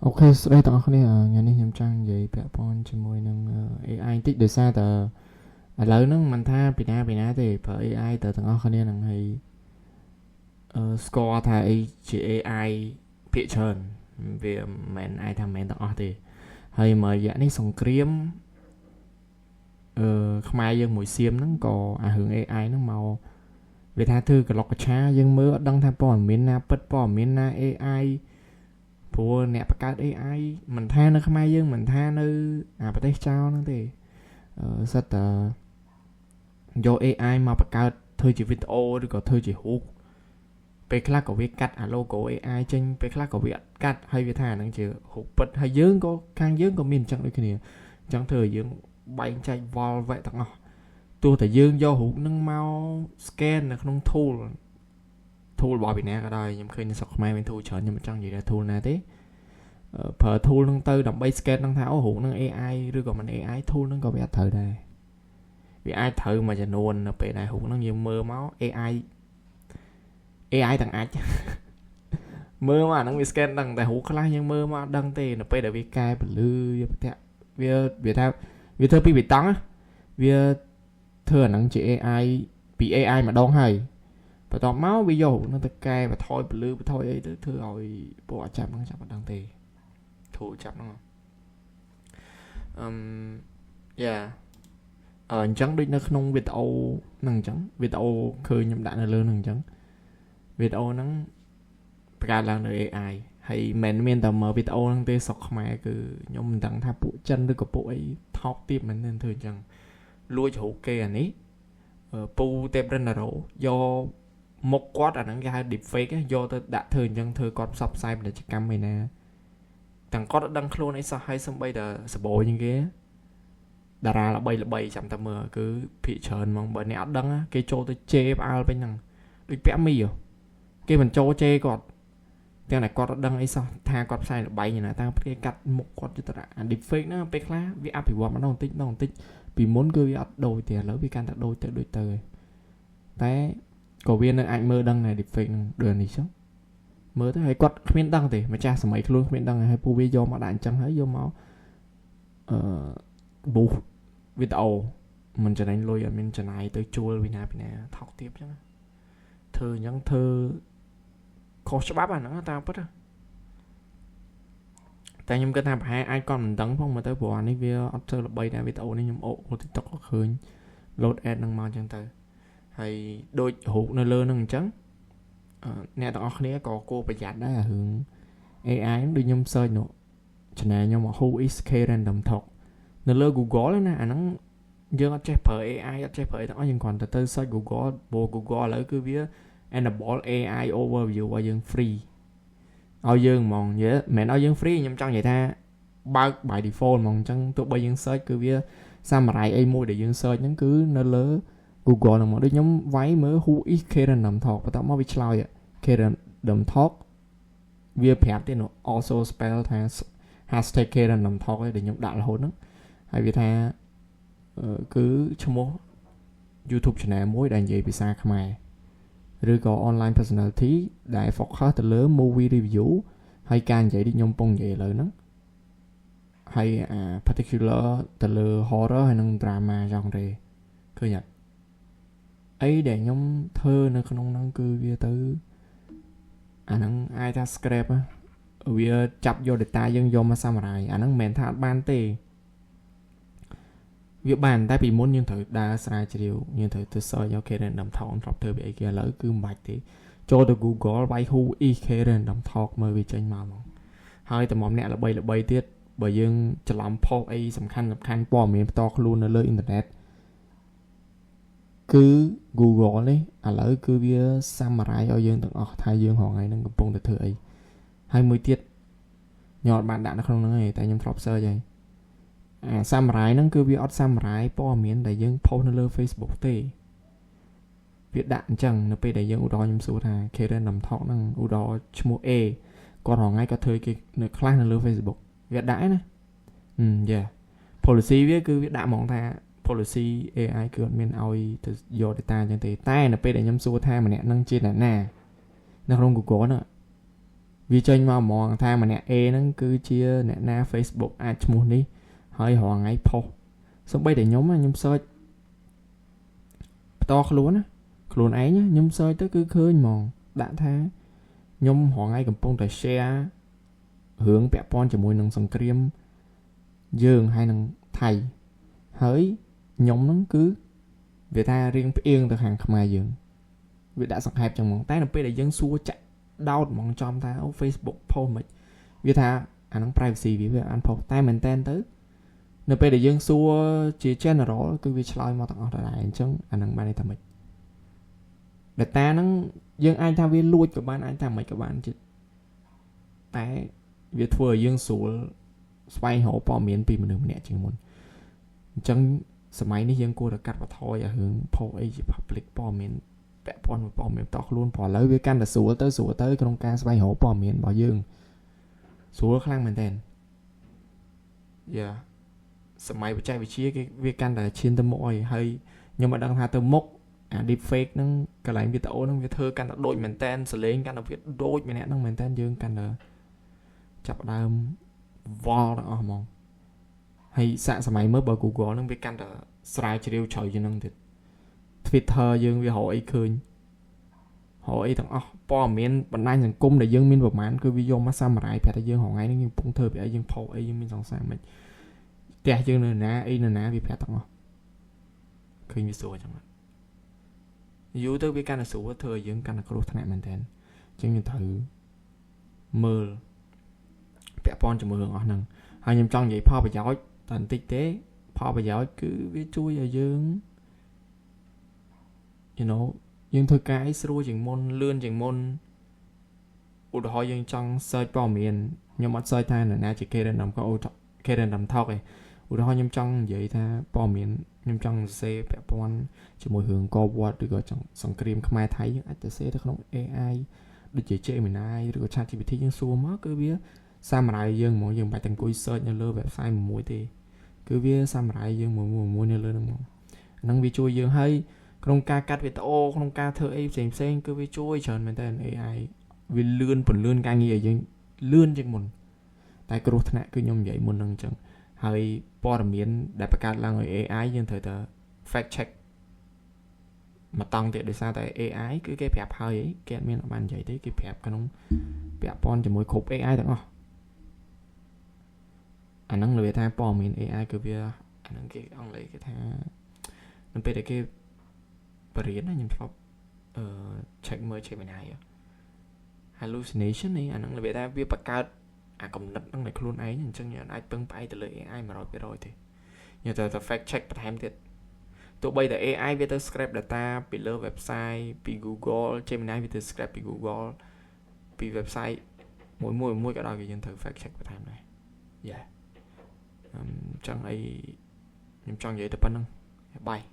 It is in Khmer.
OK សួស្តីទាំងអស់គ្នាថ្ងៃនេះខ្ញុំចង់និយាយពាក់ព័ន្ធជាមួយនឹង AI បន្តិចដោយសារតែឥឡូវហ្នឹងមិនថាពីណាពីណាទេប្រើ AI ទៅទាំងអស់គ្នាហ្នឹងហើយអឺស្គាល់ថាអីជា AI ភាគច្រើនវាមិនមែនអាចថាមិនមែនទាំងអស់ទេហើយមួយរយៈនេះសង្គ្រាមអឺខ្មែរយើងមួយសៀមហ្នឹងក៏អារឿង AI ហ្នឹងមកវាថាធ្វើក្លុកកឆាយើងមើលអត់ដឹងថាព័ត៌មានណាពិតព័ត៌មានណា AI ព្រោះអ្នកបង្កើត AI មិនថានៅខ្មែរយើងមិនថានៅអាប្រទេសចោលហ្នឹងទេអឺសិតតែយក AI មកបង្កើតធ្វើជាវីដេអូឬក៏ធ្វើជារូបពេលខ្លះក៏វាកាត់អា logo AI ចេញពេលខ្លះក៏វាអត់កាត់ហើយវាថាអាហ្នឹងជារូបពិតហើយយើងក៏ខាងយើងក៏មានអញ្ចឹងដូចគ្នាអញ្ចឹងធ្វើឲ្យយើងបែងចែកវល់វែកទាំងអស់ទោះតែយើងយករូបហ្នឹងមក scan នៅក្នុង tool tool របស់ពីណាក៏ដោយខ្ញុំឃើញនៅស្រុកខ្មែរមាន tool ច្រើនខ្ញុំមិនចង់និយាយថា tool ណាទេប្រើ tool ហ្នឹងទៅដើម្បី scan ហ្នឹងថាអូរូបហ្នឹង AI ឬក៏មិន AI tool ហ្នឹងក៏វាអត់ត្រូវដែរវាអាចត្រូវមួយចំនួននៅពេលដែលរូបហ្នឹងយើងមើលមក AI AI ទាំងអាចមើលមកអាហ្នឹងវា scan ដឹងតែរូបខ្លះយើងមើលមកអត់ដឹងទេនៅពេលដែលវាកែពលឺវាប្រតាក់វាវាថាវាធ្វើពីបេតុងវាធ្វើអាហ្នឹងជា AI ពី AI ម្ដងហើយបន្ទាប់មកវាយកនឹងទៅកែបន្ថយពលឺបន្ថយអីទៅធ្វើឲ្យពួកអាចចាប់ហ្នឹងចាប់អត់ដឹងទេធូរចាប់ហ្នឹងអឺយ៉ាអញ្ចឹងដូចនៅក្នុងវីដេអូហ្នឹងអញ្ចឹងវីដេអូឃើញខ្ញុំដាក់នៅលើហ្នឹងអញ្ចឹងវីដេអូហ្នឹងបង្កើតឡើងនៅ AI ហើយមិនមែនមានតែមើលវីដេអូហ្នឹងទេស្រុកខ្មែរគឺខ្ញុំមិនដឹងថាពួកចិនឬក៏ពួកអីថោកទាបមែនទេធ្វើអញ្ចឹងលួចរូបគេអានេះពូទេពរិនរ៉ូយកមុខគាត់អាហ្នឹងគេហៅ deep fake យកទៅដាក់ធ្វើអញ្ចឹងធ្វើគាត់ផ្សព្វផ្សាយពាណិជ្ជកម្មឯណាទាំងគាត់អត់ដឹងខ្លួនអីសោះហើយសំបីតែសបោជាងគេតារាល្បីល្បីចាំតែមើលគឺភាកច្រើនហ្មងបើអ្នកអត់ដឹងគេចូលទៅជេរផ្អើលពេញហ្នឹងដូចពាក់មីគេមិនចូលជេរគាត់ទាំងតែគាត់អត់ដឹងអីសោះថាគាត់ផ្សាយល្បែងណាតាមគេកាត់មុខគាត់ទៅអា deep fake ហ្នឹងពេលខ្លះវាអភិវឌ្ឍម្ដងបន្តិចម្ដងបន្តិចពីមុនគឺវាអត់ដូចទេឥឡូវវាកាន់តែដូចទៅដូចទៅហើយតែក៏វានៅអាចមើលដឹងដែរ deep fake ហ្នឹងដូចនេះចឹងមើលទៅហើយគាត់គ្មានដឹងទេម្ចាស់សម័យខ្លួនគ្មានដឹងហើយពូវាយកមកដាក់អញ្ចឹងហើយយកមកអឺ boost វីដេអូមិនចំណេញលុយអត់មានចំណាយទៅជួលពីណាពីណាថោកទាបចឹងធ្វើអញ្ចឹងធ្វើខុសច្បាប់អាហ្នឹងតាមពិតតែខ្ញុំគិតថាប្រហែលអាចគាត់មិនដឹងផងមើលទៅព្រោះអានេះវាអត់ធ្វើល្បីដែរវីដេអូនេះខ្ញុំអូ TikTok ក៏ឃើញ load ad ហ្នឹងមកអញ្ចឹងទៅហើយដូចរូបនៅលើហ្នឹងអញ្ចឹងអ្នកទាំងអស់គ្នាក៏គួរប្រយ័ត្នដែរអារឿង AI ហ្នឹងដូចខ្ញុំ search នោះ channel ខ្ញុំ who is K random talk នៅលើ Google ណាអាហ្នឹងយើងអត់ចេះប្រើ AI អត់ចេះប្រើអីទាំងអស់យើងគ្រាន់តែទៅ search Google ព្រោះ Google ឥឡូវគឺវា enable AI overview ឲ្យយើង free ឲ្យយើងហ្មងនិយាយមិនមែនឲ្យយើង free ខ្ញុំចង់និយាយថាបើក by default ហ្មងអញ្ចឹងទោះបីយើង search គឺវា summary អីមួយដែលយើង search ហ្នឹងគឺនៅលើ Google ហ្នឹងមកដូចខ្ញុំវាយមើល who is K random talk បន្ទាប់មកវាឆ្លើយ K random talk វាប្រាប់ទៀតនោះ also spell ថា #KRandomTalk ឯងដែលខ្ញុំដាក់រហូតហ្នឹងហើយវាថាគឺឈ្មោះ YouTube channel មួយដែលនិយាយភាសាខ្មែរឬក៏ online personality ដែល focus ទៅលើ movie review ហើយការនិយាយที่ខ្ញុំពងនិយាយឥឡូវហ្នឹងហើយអា particular ទៅលើ horror ហើយនិង drama genre ឃើញអត់អីដែលខ្ញុំធ្វើនៅក្នុងហ្នឹងគឺវាទៅអាហ្នឹងអាចថា scrape វាចាប់យក data យើងយកមក summarize អាហ្នឹងមិនមែនថាអត់បានទេវាបានតែពីមុនយើងត្រូវដើរស្រាវជ្រាវយើងត្រូវទៅ search យក K random talk ធ្លាប់ធ្វើពីអីគេឥឡូវគឺមិនបាច់ទេចូលទៅ Google វាយ who is K random talk មើលវាចេញមកហ្មងហើយតម្រាំអ្នកល្បីល្បីទៀតបើយើងច្រឡំផុសអីសំខាន់សំខាន់ព័ត៌មានផ្ទាល់ខ្លួននៅលើអ៊ីនធឺណិតគឺ Google នេះឥឡូវគឺវា summarize ឲ្យយើងទាំងអស់ថាយើងរងថ្ងៃហ្នឹងកំពុងតែធ្វើអីហើយមួយទៀតខ្ញុំអត់បានដាក់នៅក្នុងហ្នឹងទេតែខ្ញុំធ្លាប់ search ហើយអា summarize ហ្នឹងគឺវាអត់ summarize ព័ត៌មានដែលយើងផុសនៅលើ Facebook ទេវាដាក់អញ្ចឹងនៅពេលដែលយើងឧទាហរណ៍ខ្ញុំសួរថា K random talk ហ្នឹងឧទាហរណ៍ឈ្មោះ A គាត់រងថ្ងៃគាត់ធ្វើគេនៅខ្លះនៅលើ Facebook វាដាក់ណាយ៉ា policy វាគឺវាដាក់ហ្មងថា policy AI គឺអត់មានឲ្យទៅយក data អញ្ចឹងទេតែនៅពេលដែលខ្ញុំសួរថាម្នាក់នឹងជាអ្នកណានៅក្នុង Google ហ្នឹង វាចេញមកហ្មងថាម្នាក់ A ហ្នឹងគឺជាអ្នកណា Facebook អាចឈ្មោះនេះហើយរាល់ថ្ងៃផុសសូម្បីតែខ្ញុំខ្ញុំ search ផ្ទាល់ខ្លួនណាខ្លួនឯងខ្ញុំ search ទៅគឺឃើញហ្មងដាក់ថាខ្ញុំរាល់ថ្ងៃកំពុងតែ share រឿងពាក់ព័ន្ធជាមួយនឹងសង្គ្រាមយើងហើយនឹងថៃហើយខ្ញុំហ្នឹងគឺវាថារៀងផ្អៀងទៅខាងខ្មែរយើងវាដាក់សង្ខេបចឹងហ្មងតែនៅពេលដែលយើងសួរចាក់ដោតហ្មងចំថាអូ Facebook ផុសមិនវាថាអាហ្នឹង privacy វាវាអានផុសតែមែនតែនទៅនៅពេលដែលយើងសួរជា general គឺវាឆ្លើយមកទាំងអស់ដដែលអញ្ចឹងអាហ្នឹងបានន័យថាម៉េច data ហ្នឹងយើងអាចថាវាលួចក៏បានអាចថាមិនក៏បានតែវាធ្វើឲ្យយើងស្រួលស្វែងរកព័ត៌មានពីមនុស្សម្នាក់ជាងមុនអញ្ចឹងសម័យនេះយើងគួរតែកាត់បន្ថយអារឿងផុសអីជា public ព័ត៌មានពាក់ព័ន្ធមួយព័ត៌មានផ្ទាល់ខ្លួនព្រោះឥឡូវវាកាន់តែស្រួលទៅស្រួលទៅក្នុងការស្វែងរកព័ត៌មានរបស់យើងស្រួលខ្លាំងមែនទែនយ៉ាសម័យបច្ចេកវិទ្យាគេវាកាន់តែឈានទៅមុខហើយហើយខ្ញុំមិនដឹងថាទៅមុខអា deep fake ហ្នឹងកន្លែងវីដេអូហ្នឹងវាធ្វើកាន់តែដូចមែនតែនសលេងកាន់តែវាដូចម្នាក់ហ្នឹងមែនតែនយើងកាន់តែចាប់ដើមវល់ទាំងអស់ហ្មងហើយសាកសម័យមើលបើ Google ហ្នឹងវាកាន់តែស្រាវជ្រាវជ្រៅជាងហ្នឹងទៀត Twitter យើងវារកអីឃើញរកអីទាំងអស់ព័ត៌មានបណ្ដាញសង្គមដែលយើងមានប្រមាណគឺវាយកមក summary ប្រាប់ថាយើងរងថ្ងៃនេះយើងកំពុងធ្វើពីអីយើងផុសអីយើងមានសង្សារមិនផ្ទះយើងនៅណាអីនៅណាវាប្រាប់ទាំងអស់ឃើញវាស្រួលចឹងយូរទៅវាកាន់តែស្រួលធ្វើឲ្យយើងកាន់តែគ្រោះថ្នាក់មែនតើអញ្ចឹងយើងត្រូវមើលពាក់ព័ន្ធជាមួយរឿងអស់ហ្នឹងហើយខ្ញុំចង់និយាយផលប្រយោជន៍តែបន្តិចទេផលប្រយោជន៍គឺវាជួយឲ្យយើង យើងធ្វើការអីស្រួលជាងមុនលឿនជាងមុនឧទាហរណ៍យើងចង់ search ព័ត៌មានខ្ញុំអត់ search ថានរណាជាគេ random ក៏គេ random talk ឯងឧទាហរណ៍ខ្ញុំចង់និយាយថាព័ត៌មានខ្ញុំចង់សរសេរពាក់ព័ន្ធជាមួយរឿងកវត្តឬក៏ចង់សង្គ្រាមខ្មែរថៃយើងអាចទៅសេទៅក្នុង AI ដូចជា Gemini ឬក៏ ChatGPT យើងសួរមកគឺវា summary យើងហ្មងយើងមិនបាច់តែអង្គុយ search នៅលើ website មួយទេគឺវា summary យើងមួយមួយនៅលើហ្នឹងហ្មងហ្នឹងវាជួយយើងហើយក្នុងការកាត់វីដេអូក្នុងការធ្វើអីផ្សេងផ្សេងគឺវាជួយច្រើនមែនតើ AI វាលឿនពន្លឿនការងារឲ្យយើងលឿនជាងមុនតែគ្រោះថ្នាក់គឺខ្ញុំនិយាយមុនហ្នឹងអញ្ចឹងហើយព័ត៌មានដែលបង្កើតឡើងឲ្យ AI យើងត្រូវតែ fact check មកតង់ទៀតដោយសារតែ AI គឺគេប្រាប់ហើយគេអត់មានបាននិយាយទេគេប្រាប់ក្នុងពាក់ព័ន្ធជាមួយគ្រប់ AI ទាំងអស់អាហ្នឹងវាថាព័ត៌មាន AI គឺវាអាហ្នឹងគេអង់គ្លេសគេថានៅពេលដែលគេបរៀនណាខ្ញុំធ្លាប់អឺ check មើល Gemini hallucination នេះអាហ្នឹងវាថាវាបង្កើតអាកំណត់ហ្នឹងในខ្លួនឯងអញ្ចឹងយើងអាចពឹងផ្អែកទៅលើ AI 100%ទេយើងត្រូវតែ fact check បន្ថែមទៀតទោះបីតែ AI វាទៅ scrape data ពីលើ website ពី Google Gemini វាទៅ scrape ពី Google ពី website មួយមួយមួយក៏ដោយក៏យើងត្រូវ fact check បន្ថែមដែរយ៉ាអញ្ចឹងអីខ្ញុំចង់និយាយតែប៉ុណ្្នឹង bye.